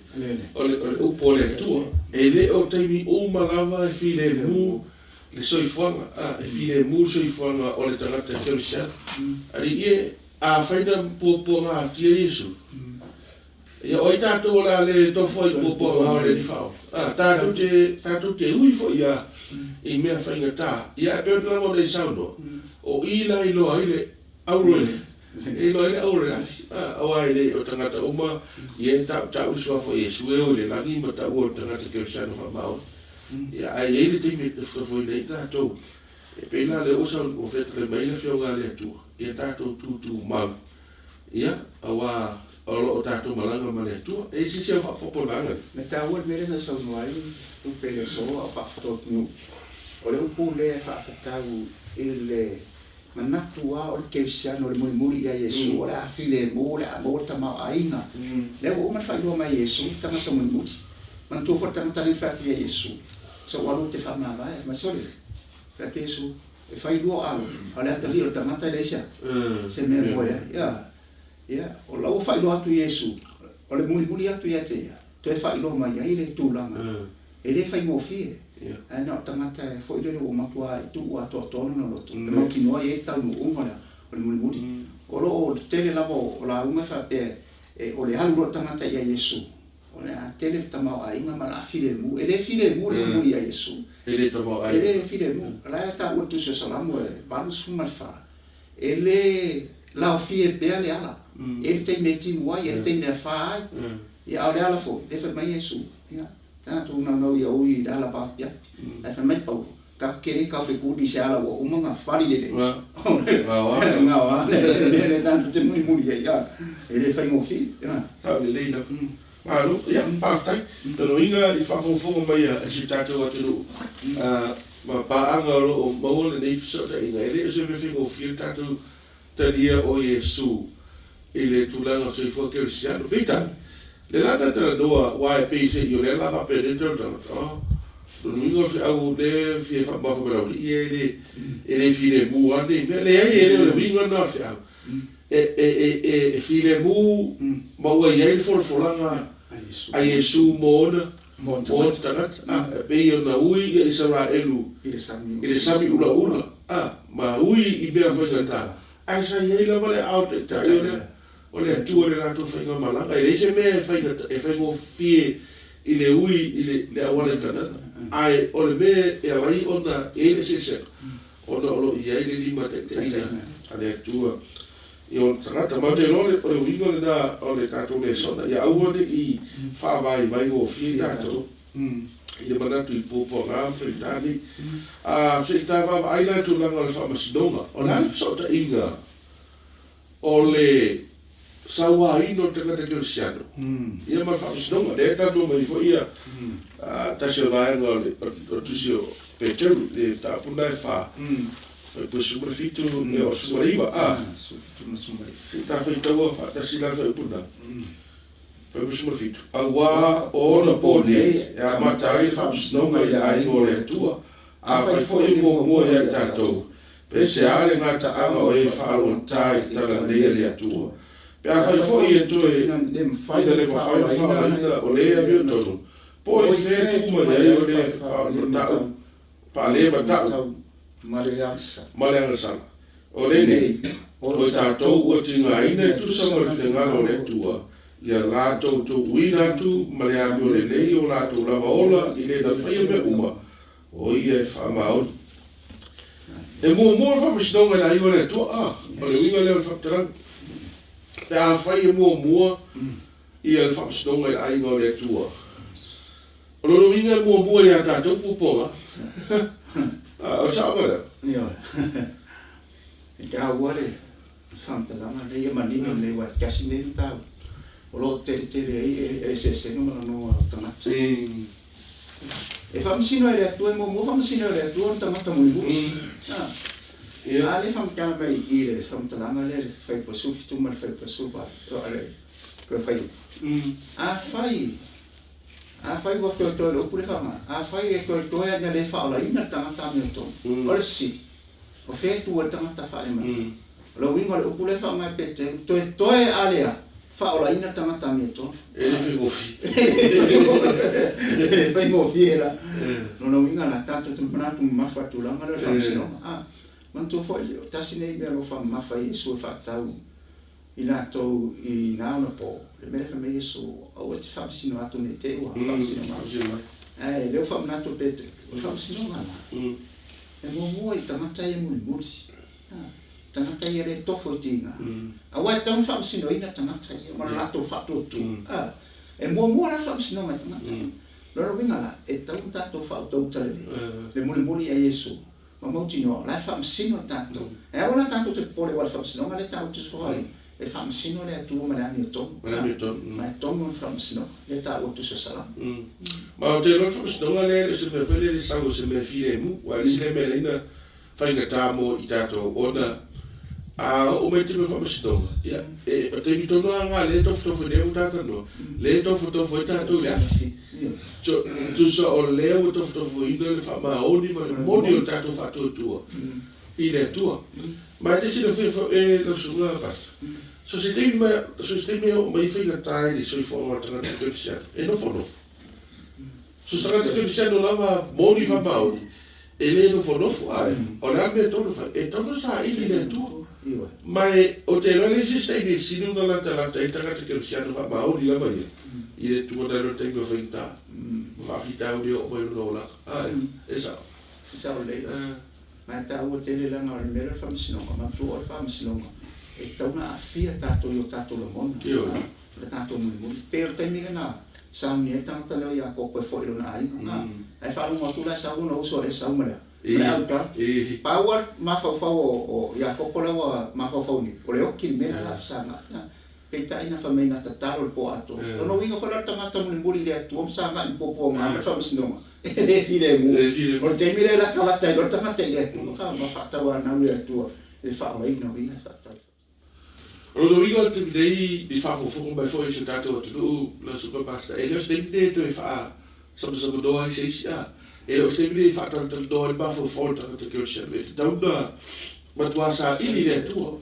o le, o le upu a le Atua. E le o taimi uma lava e filemu le soifuaga, a, e filemu le soifuaga o le tagata kerisiano. Alii e, afai na puapuagatia Iesu, ia o ai tatou o le a le tofo ai i puapuaga o le Alii Faaola? A, tatou te, tatou te ui foi ia i mea faigata, ia ae pei ona lava ona e saunoa, o i la e iloa ai le auro i le, e iloa ai le auro i le afi, a, aua e le o tagata uma ia e tautau le suafa o Iesu e o i le lagi ma taua o le tagata kerisiano faamaoni. Ia, ae i ai le taimi e tofotofoina ai tatou. E pei la lea ua sau, ua fetalai mai le Afioga a le Atua, ia tatou tutumau, ia, aua o lo o tatou malaga ma le Atua. E i ai se isi au faaopoopo i le vaega lea? Na taua le mea lea na saunoa ai Lupe i le aso a o faafofoga atunuu, o le upu lea e faatatau i le manatu lava o le kerisiano, o le mulimuli ia Iesu, o le a filemu, o le a maua le tamaoaiga. Lea ua uma ona faailoa mai e Iesu le tagata mulimuli. Manatua foi le tagata lea na fai atu ia Iesu, Se ua alu ou te faamavae. Fai mai, Sole, fai atu Iesu, E fai lua alo, a o le atalii o le tagata e leai se se mea e moe ai. Ia, ia, o la ua faailoa atu Iesu, o le mulimuli atu ia te ia, toe faailoa mai ai le tulaga, e le faigofie, ae na o le tagata foi lele ua matua tuu atoatoa lona loto, e mautinoa i ai le taunuuga o le mulimuli. O lo o tele lava o lauga e faapea, o le alu loa o le tagata ia Iesu, O le a tele le tamaoaiga ma le a filemu. E le filemu le mulimuli ia Iesu. E le tamaoaiga. E le filemu. O la e taua i le Tusi o Salamo e 84, e le laofie pea le ala. E i ai le taimi e timu ai, e i ai le taimi e afa ai. Ia, a o le ala foi, lea e fai mai Iesu, ia, tatou naunau ia ui i le ala vaapiapi. Ae fai mai Paulo, Tatou te le taufetuli i se ala ua uma ona fali lelei. Gaoa le mea lea tatou te mulimuli ai, e le faigofie. Sao lelei lava. Malo, ia, faafetai. Lona uiga i faafogafoga mai a si o tatou atunuu ma paaga o lo o maua lenei fesootaiga, e le o se mea faigofie le tatou talia o Iesu i le tulaga soifua kerisiano. Peitai, le la talatalanoa, aua e pei se i o lea la faapenei le talotaloto, oh, lona uiga o le feau lea e fia faamamafa mai laulii e le, e le filemu lava lenei mea. Leai, e le o le uiga lena o le feau. E, e, e, e, e filemu ma ua i ai le folafolaga a Iesu mo ona, mo ona tagata. Ah, e pei ona ui ia Isaraelu i le sami, i le sami ulaula, ah, ma ui i mea faigata, ae sa i ai lava le aao taitai o le, o le Atua i le latou faigamalaga. E leai se mea e faigata, e faigofie i le ui i le, le auala i Kanana, ae o le mea e ala ai ona i ai le eseesega, ona o lo o i ai le limataitaiga a le Atua i ona tagata. Ma ou te iloa o le uiga lena o le tatou lesona, ia aua ne i faavaivaigofie tatou i le manatu i puapuaga ma faigata nei. A, se i ta vaavaai la i le tulaga o le faamasinoga, o le a le fesootaiga o le sauaina o le tagata kerisiano ia ma le faamasinoga? Lea e talanoa mai foi ia tasi o vaega o le Tusi o Peteru, le mataupu lena e 4, fuaiupu 17 e oo 19. A, se i ta faitaua faatasi la le fuaiupu lena. Fuaiupu 17, Auā o ona po nei e amata ai le faamasinoga i le aiga o le Atua, afai foi e muamua ia i tatou, pe se a le gataaga o e faalogogata i le talalelei a le Atua, pe afai foi e toe ina le mafai ona faaolaina o le amiotonu, po o i fea e tuu mai ai o le faalematau ma le agasala. O lenei, o i tatou ua tigaina e tusa ma le finagalo o le Atua, ia latou tuuina atu ma le amio lelei o latou lava ola i le na faia mea uma, o ia e faamaoni. E muamua le faamasinoga i le aiga o le Atua, a, o le uiga lea o le faamatalaga. Pe afai e muamua ia le faamasinoga i le aiga o le Atua, o lona uiga e muamua ia tatou puapuaga. O le saoga lea? Ioe. E taua le faamatalaga lea ia manino lenei aua e tasi lenei mataupu o lo o tele tele ai eseesega ma lagona o tagata. E faamasino e le Atua, e muamua faamasino e le Atua le tagata mulimuli. A lea e faamatala mai i i le faamatalaga lea i le fuaiupu 17 ma le fuaiupu 18, le toe fuaiupu. Afai Afai ua toetoe le upu lea faaaoga, afai e toetoe a ina le faaolaina le tagata amiotonu, o le fesili, o fea e tu ai le tagata faalemata? O le uiga o le upu lea e faaaoga e Peteru, toetoe a lea faaolaina le tagata amiotonu. E le faigofie. E le faigofie la. Lona uiga la, tatou te manatu mamafa i le tulaga lea o le faamasinoga. A, manatua foi, tasi lenei mea o lo o faamamafa ai Iesu e faatatau i latou i na ona po, le mea lea fai mai Iesu, aua e te faamasino atu ne i te i ua faamasino mai. Ae lea ua faamanatu e Peteru, o le faamasinoga la, e muamua i tagata ia mulimuli, tagata ia lea e tofo i tiga, aua e tatau ona faamasinoina tagata ia ma le latou faatuatua. E muamua la le faamasinoga i tagata ia. Lona uiga la, e tatau ona tatou faautauta lelei le mulimuli ia Iesu. Ma mautinoa, o la e faamasino tatou. E aua la tatou te popole aua o le faamasinoga lea tatou te soa ai, e faamasino le Atua ma le amiotonu. Ma le amiotonu. Ma e tonu le faamasinoga lea e taua i le Tusi o Salamo. Ma ou te iloa le faamasinoga lea e le o se mea foi lea e sau o se mea filemu, aua e le isi lea mea e ala ai ona faigata mo i tatou ona a oo mai le taimi o le faamasinoga, ia, e, o le taimi tonu lava lena lea e tofotofo ai, lea ua ta talanoa, lea e tofotofo ai tatou i le afi. Tusa o lea ua tofotofoina le faamaoni ma le moni o le tatou faatuatua. I le Atua. Ma e te silafia foi e lau susuga Pastor, so se taimi mai, so se taimi e oo mai ai faigata i le soifuaga o le tagata kerisiano, e nofonofo. So se tagata kerisiano lava moni faamaoni, e le nofonofo, ae o le a le mea e tatau ona fai? E tatau ona saili i le Atua. Ma e, ou te iloa e leai se isi taimi e sili ona latalata ai le tagata kerisiano faamaoni lava ia i le Atua nai lo le taimi o faigata ma faafitauli e oo mai i lona olaga. Ae, e sao. E sao lelei. Ma e taua tele leaga o le mea lea o le faamasinoga, manatua o le faamasinoga e tatau ona aafia tatou i o tatou lagona, o le tatou mulimuli. E pei o le taimi lea na sauni ai le tagata lea o Iakopo e foi i lona aiga, ae faalogo atu la e sau lona uso a Esau ma le autao. Pau lava le mafaufau o Iakopo la ua mafaufau nei, o le oki le mea lea o le a fesagai. Peitai na fai mai na tatalo i le po atoa. Lona uiga foi la o le tagata mulimuli i le Atua ma sagai ma puapuaga ma le faamasinoga, e le filemu. O le taimi lea e latalata ai loa le tagata i le Atua, ka ma faatauanau le Atua i le faaolaina o ia e faatau. O lona uiga o le taimi nei i faafofoga mai foi i si o tatou atunuu lau Susuga Pastor, e le o se taimi lenei e toe faasamasamanoa ai se isi, a? E le o se taimi lenei e faatalatalanoa ai le mafaufau o le tagata kerisiano, e tatau ona matua saili i le Atua.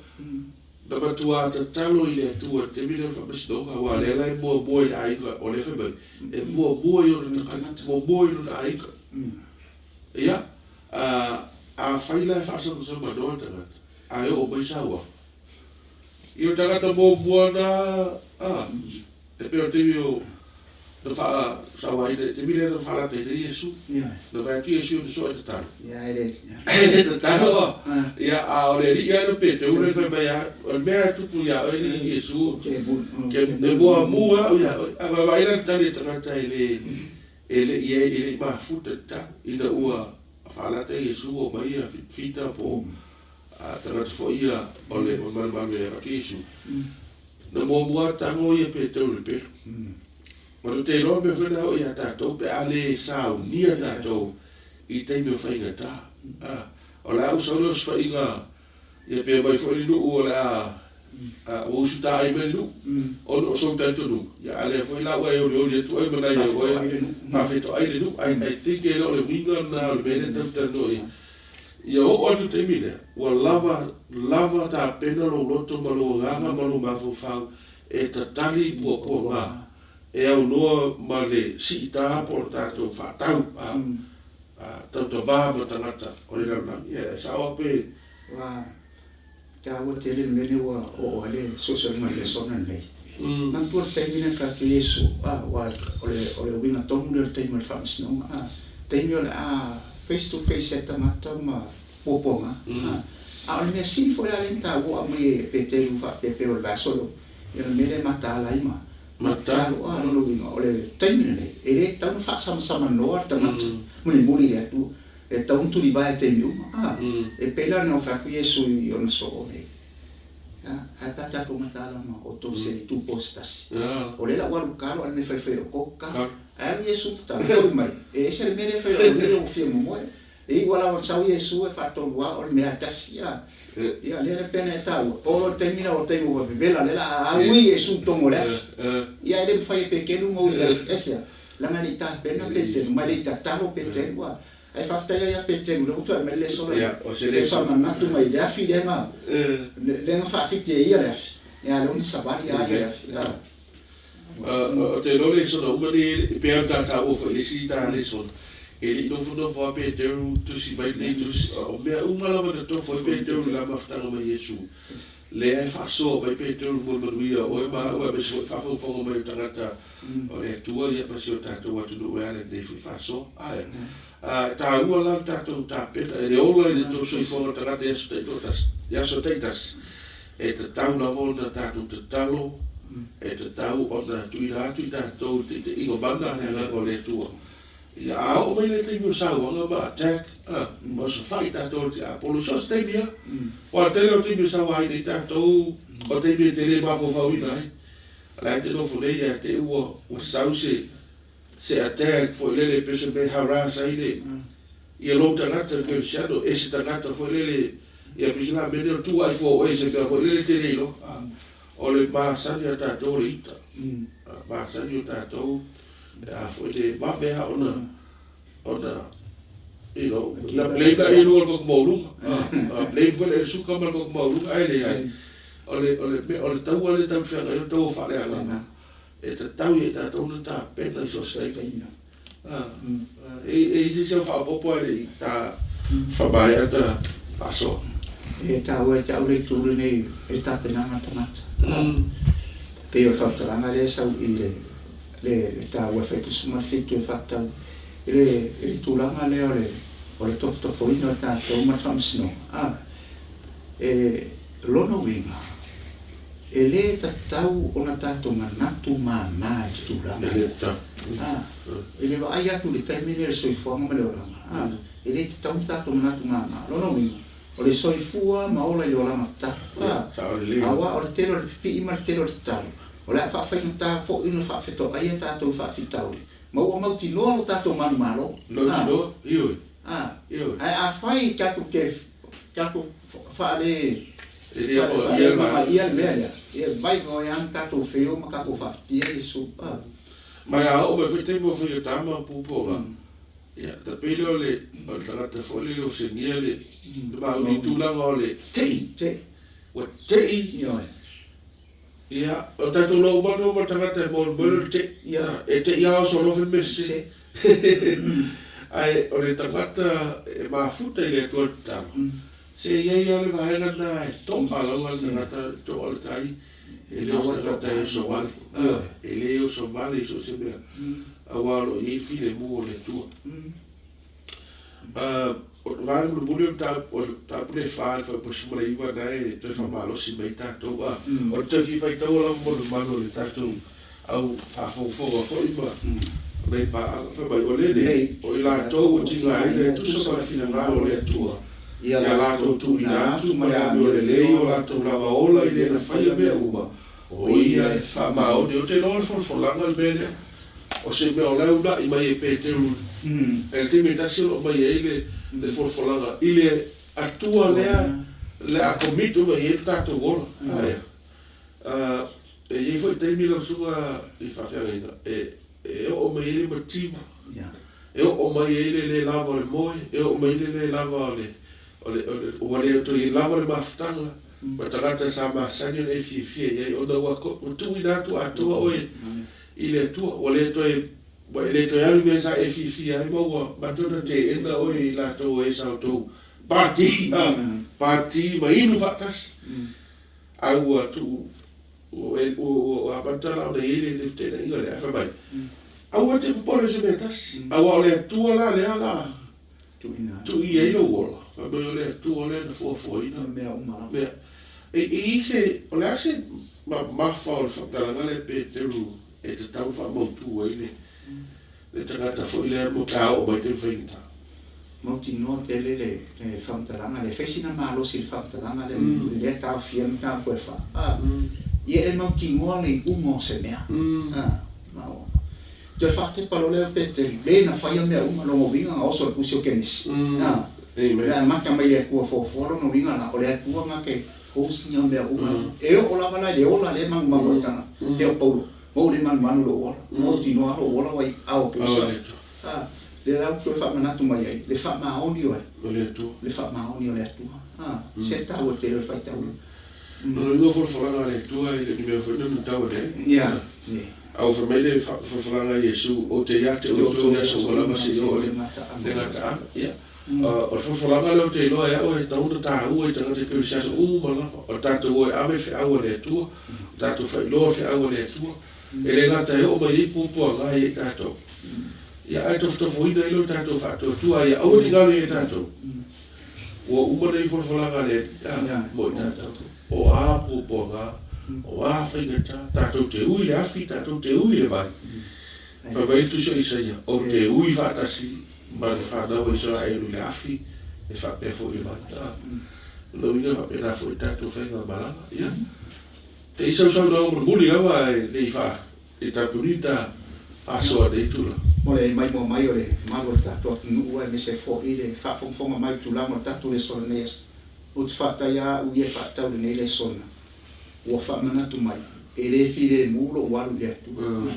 Na matua tatalo i le Atua i le taimi lea o le faamasinoga, aua o lea la e muamua i le aiga, o lea fai mai, e muamua i ona tagata, muamua i lona aiga. Ia, a, afai la e faasamasama noa le tagata, ae oo mai sauaga, ia o le tagata muamua na, a, E pei o le taimi o na faasauaina, le taimi lea na faalataina ai Iesu. Na fai atu Iesu i ona soa e tatalo. E le tatalo. Ia, a o le alii lava lea o Peteru lea na fai mai a, o le mea e tupu ia oe alii Iesu, e muamu au ia oe. A vaavaai la i le tali a le tagata e le, e le i ai, e le i mafuta i le tatalo, ina ua faalata Iesu omai ia Fita po o tagata foi ia o le malumalu e avatu Iesu. Na muamua tago ia Peteru i le pelu. Ma ou te iloa o le mea foi lena e oo ia tatou pe a le saunia tatou i taimi o faigata. A, o le a ou sau lea osofaiga, ia pe omai foi le nuu o le a, a, ua usutaai mai le nuu, ona o sou talitonuga, ia a lea foi la ua e olioli atu oe ma nai au oe, faafetoai le nuu. I, I think e le o le uiga lena o le mea lea tatou te talanoa i ai. Ia oo atu i le taimi lea, ua lava lava tapena lou loto ma lou agaga ma lou mafaufau e tatali i puapuaga e aunoa ma le siita po o le tatou faatau a tautava ma tagata o le lalolagi. Ia, e sao lava pe. Ua taua tele le mea lea ua oo ai le suesuega i le lesona lenei. Manatua le taimi lea na fai atu Iesu, a, aua o le, o le uiga tonu lea o le taimi o le faamasinoga, a, taimi o le a face to face ai tagata ma puapuaga, a. A o le mea sili foi la lea na taua ua aumai e Peteru faapea pei o le vaiaso lea, ia o le mea lea e mataala ai ma matalo, a, lona uiga o le taimi lenei, e le tatau ona faasamsamanoa le tagata mulimuli i le Atua. E tatau ona tulivae i taimi uma. A, e pei la ona fai atu Iesu i ona soo nei, A, ae pe a tatou mataala ma outou i se tupo se tasi? O lea la ua alu kalo, a o le mea faifai o outou kalo. Ae alu Iesu tatalo, foi mai, e ese le mea lea e fai o lea ua fia momoe. E iu lava ona sau Iesu e faatonu lava o le mea e tasi. A, ia, lea la pei ona e taua, o lo le taimi la o le taimi ua vevela, lea la a ui Iesu i totonu o le afi. Ia, e le mafai e Petelu ona ui i le afi. Aisea? Leaga e le i tapena Peteru, ma e le i tatalo Peteru, a. Ae faafetai la ia Peteru, lea ua toe aumai le lesona lea, e faamanatu mai i le afi lea na, lea na faafiti e ia le afi, ia lea ua na savali a ia le afi. Ou te iloa o lesona uma nei, e pei lava ona ta taua foi i le isi ta lesona, e le i nofonofo lava Peteru tusi mai lenei tusi, o mea uma lava na tofo ai Peteru i la mafutaga ma Iesu. Lea e faasoa mai Peteru mo le manuia o oe ma au, aemaise foi le faafogafoga mai o tagata O le Atua ia ma si o tatou atunuu e ala i lenei foi faasoa. Ae, e taua la le tatou tapena, e le ola i le tou soifuaga tagata i aso taitoatasi, i aso taitasi, e tatau lava ona tatou tatalo, e tatau ona tuuina atu i tatou i le taitaiga mana a le Agaga o le Atua. Ia, a oo mai le taimi o sauaga ma attack, a, ma osofai tatou e le tiapolo, i so o se taimi lava. Aua o le tele o taimi e sauaina ai tatou, o taimi e te le mafaufauina ai. O la e te nofo nei ia te ua ua sau se se attack foi lele pe se mea harass ai le ia lou tagata le kerisiano e se tagata foi lele ia pei se la mea lea o le tuu ai fua o oe i se mea foi lele e te le iloa. O le masani a tatou o le ita. Masani o tatou a foi le vave lava ona ona. You know, na blame la i lua le koko maualuga. A blame foi le suka ma le koko maualuga, ae leai. O le, o le mea, o le taua lea tatou te feagai ai, o le taua faaleagaga. E tatau ia i tatou ona tapena i so o se taimi. E i ai se isi au faaopoopo ae le i ta faamaea ta faasoa? E taua ia te au le itu lenei i le tapenaga a tagata. Pei o le faamatalaga lea e sau i le le taua e fai 17 e faatatau i le i le tulaga lea o le o le tofotofoina o tatou ma le faamasinoga a e lona uiga e le tatau ona tatou manatu mama i le tulaga E le tatau. A i le vaai atu i le taimi lenei o le soifuaga ma le olaga a e le tatau ona tatou manatu mama. Lona uiga o le soifua ma ola i le olaga tatau a Sao lelei. aua o le tele o le pipii ma le tele o le tatalo O le a faafaigata foi ona faafetoaia tatou i faafitauli, ma ua mautinoa lo tatou manumalo. Mautinoa, ioe, ioe. Ae afai tatou te tatou faale E le amanaia le amanaia le mea lea, ia vaivai lava ona tatou feo ma tatou faafetia Iesu. Ma e a oo mai foi taimi o faigata ma puapuaga, ia, ta pei lea o le o le tagata foi lele o senia le mauli i tulaga o le tei. Tei. Ua tei. Ioe. Ia, o le tatou loa uma atu ma le tagata e molimoli o le tei. Ia. E tei lava oso alofa le mea sese. Ae o le tagata e mafuta i le Atua tatalo, se i ai lava le vaega lena e to'a lava le tagata, e to'a le tai, e le o se tagata e oso vale. E le oso vale i so o se mea, aua o lo o i ai le filemu o le Atua. O le vaega mulimuli o le mataupu, o le mataupu lea e 4 i le fuaiupu 19 na e toe faamalosi mai ai tatou. A o le toe fia faitaua lava mo le mamalu o le tatou au faafogafoga foi ma nai paaga, fai mai, o lenei, o i latou ua tigaina e tusa ma le finagalo o le Atua, ia latou tuuina atu ma le amio lelei o latou lava ola i le na faia mea uma, o ia e faamaoni. Ou te iloa o le folafolaga le mea lea. O se mea o la e una'i mai e Peteru i le taimi e tasi o lo o mai ai le folafolaga i le Atua lea le a commit uma i ai lo tatou ola. Ae e i ai foi taimi lau susuga i faafeagaiga e oo mai ai le mativa, e oo mai ai le le lava o le moe, e oo mai ai le le lava o le ua le toe lava le mafutaga ma tagata sa masani ona e fiafia i ai ona ua tuuina atu atoa oe i le Atua, ua le toe, ua e le toe alu i mea sa e fiafia ai, ma ua mata ona teena oe e i latou o e sa outou pati, a, pati ma inu faatasi. A ua tuu, ua, ua, ua amata la ona i ai le, le feteenaiga lea, ae fai mai, aua e te popole i se mea e tasi, aua o le Atua la lea la tuu i ai lou ola, fai mai o le Atua lea na fuafuaina mea uma lava. Mea. E i ai se, o le a se mamafa o le faamatalaga lea Peteru e tatau ona faamautu ai le, le tagata foi lea mo pe a oo mai taimi faigata? Mautinoa tele le, le faamatalaga lea. Fai sina malosi i le faamatalaga lea, lea e taofia ai le mataupu e fa. A, ia e mautinoa le iuga o se mea. A, ma o. Toe faatepa loa lea o Peteru, le na faia mea uma, lona uiga na oso i le pusi o Kenesi. A, le amata mai le Atua foafoa, lona uiga la, o le Atua na te host ina mea uma. E oo lava la i le ola lea e manumanu ai le tagata, pei o Paulo, ma ua le manumanu i lou ola, mautinoa lou ola ua i aao o Keriso. A, lea la ua toe faamanatu mai ai, le faamaoni o ai? Le faamaoni o le Atua. A, se taua tele o le faitauina. Lona uiga o folafolaga a le Atua e le o ni mea foi na matau ane ai. Ia. A ua fai mai le folafolaga a Iesu, Ou te ia te outou i aso uma lava seia oo i le gataaga. Ia. O le folafolaga lea ou te iloa e au e tatau ona taua i tagata kerisiano uma lava, o le tatou o e ave le feau a le Atua, o tatou faailoa le feau a le Atua, e le gata e oo mai ai puapuaga ia i tatou, ia ae tofotofoina ai lo tatou faatuatua ia aua ne i galo ia i tatou. Ua uma nei folafolaga a le Alii mo i tatou. O a puapuaga, o a faigata, tatou te ui i le afi, tatou te ui i le vai. Fai mai le Tusi o Isaia, Ou te ui faatasi ma le fanau a Isaraelu i le afi, e faapea foi i le vai. O lona uiga e faapena foi i tatou faigamalaga. Ia, te i sausaunoaga mulimuli lava ae le i faa E tapuni ta faasoa nei tulaga. Mo le maimoa mai o le malu o le tatou atunuu aemaise foi le faafogafoga mai i tulaga o le tatou lesona nei aso. Ou te faataia au ia e faatatau lenei lesona ua faamanatu mai e le filemu lou alu i le Atua.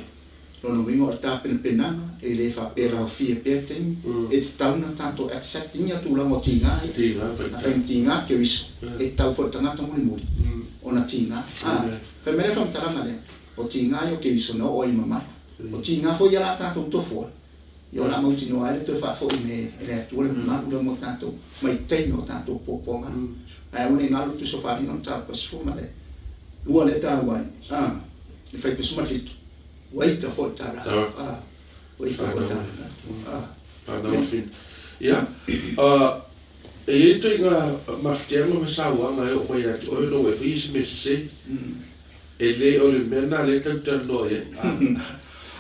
Lona uiga o le tapenapenaga e le faapea e laofia pea taimi, e tatau ona tatou accept ina tulaga o tiga ia. Afai na tiga Keriso, e tatau foi i le tagata mulimuli ona tiga. A, fai mai le faamatalaga lea, o tiga ia o Keriso na oo ai i mamalu. O tiga foi ia la tatou tofu ai, ia o le a mautinoa ai le toe faafoi mai e le Atua le mamalu lea mo tatou mai taimi o tatou puapuaga. Ae aua ne i galo le Tusi o Faaaliga mataupu 12 lea e taua ai, a, le fuaiupu 17. Ua ita foi le tala. Ah, ua ita foi le tala. Ah. Ia, e i ai ituaiga mafatiaga ma sauaga e oo mai ia te oe ona ua e faia se mea sese. E le o le mea lena lea tatou te talanoa i ai.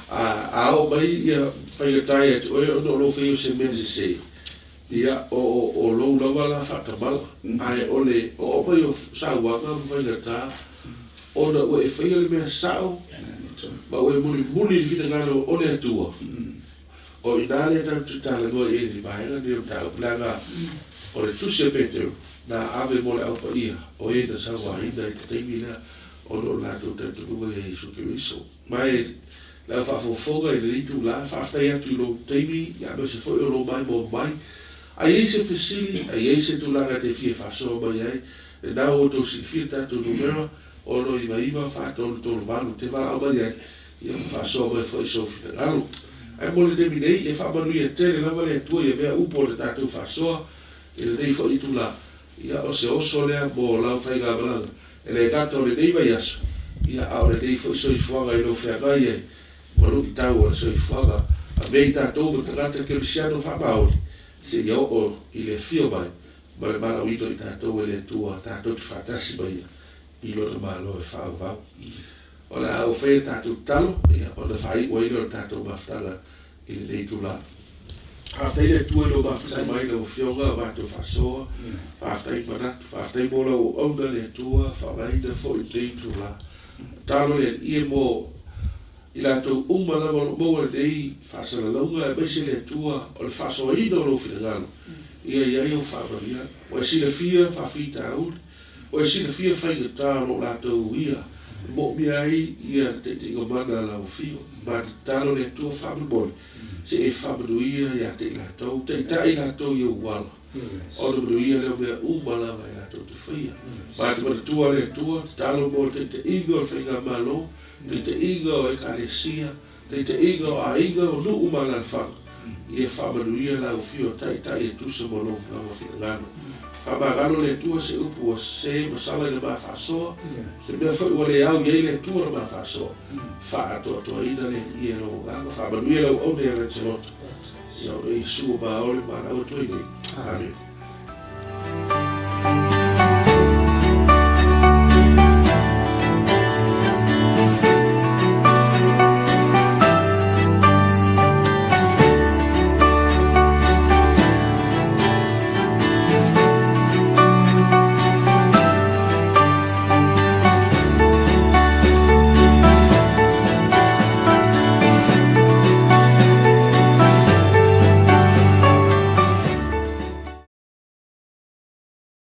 A oo mai ia faigata ia te oe ona o lou faia o se mea sese, ia, o lou lava la faatamala. Ae o le oo mai o sauaga ma faigata ona ua e faia le mea sao ma ua e mulimuli i le finagalo o le Atua, o i ina lea tatou te talanoa i ai i le vaega lenei o le mataupu, leaga o le tusi a Peteru na ave mo le Au Paia, o e na sauaina i le taimi lea ona o le latou talitonuga ia Iesu Keriso. Ma e le au faafofoga i lenei itula, faafetai atu i lou taimi aemaise foi o lou maimoa mai. A i ai se fesili, a i ai se tulaga e te fia faasoa mai ai, lena ua outou silafia le tatou numera, 699 4338, te valaau mai ai, ia ma faasoa mai foi i sou finagalo. Ae mo le taimi nei, ia faamanuia tele lava le Atua i avea upu o le tatou faasoa i lenei foi itula. Ia, o se oso lea mo lau faigamalaga, e le gata o lenei vaiaso, ia, a o lenei foi soifuaga i lou feagai ai ma luitau o le soifuaga. Avea i tatou ma tagata kerisiano faamaoni, seia oo i le afio mai ma le valaauina o i tatou e le Atua tatou te faatasi ma Ia i Lona Malo e faaauau. O le a ou faia tatou tatalo, ia, ona faaiu ai lea o le tatou mafutaga i lenei itula. Faafetai le Atua i lou mafuta mai lau Afioga o matou faasoa. Faafetai manatu, faafetai mo lau auauna le Atua, faaaogaina foi lenei itula. Tatalo le Alii e mo i latou uma lava o lo o maua lenei faasalalauga aemaise le Atua o le faasoaina o lou finagalo, ia i ai ou faamanuiaga. Ua e silafia faafitauli. Ua e silafia faigata o lo o latou uia e moomia ai ia le taitaiga mana a lau Afio. Ma te tatalo le Atua faamolemole, se i e faamanuia ia te i latou, taitai i latou i ou ala, ona manuia lea o mea uma lava e latou te faia. Ma te manatua le Atua, tatalo mo le taitaiga o le faigamalo, taitaiga o Ekalesia, taitaiga o aiga, o nuu ma alaalafaga, ia faamanuia lau Afio Taitai e tusa ma lou lava finagalo. Faamagalo le Atua se upu ua sese ma sala i le ma faasoa, se mea foi ua le au i ai le Atua le ma faasoa. Faaatoatoaina le Alii e lou agaga, faamanuia lau auauna ia Lancelot, ia ona Iesu ua maole ma lau atu ai nei. Amene.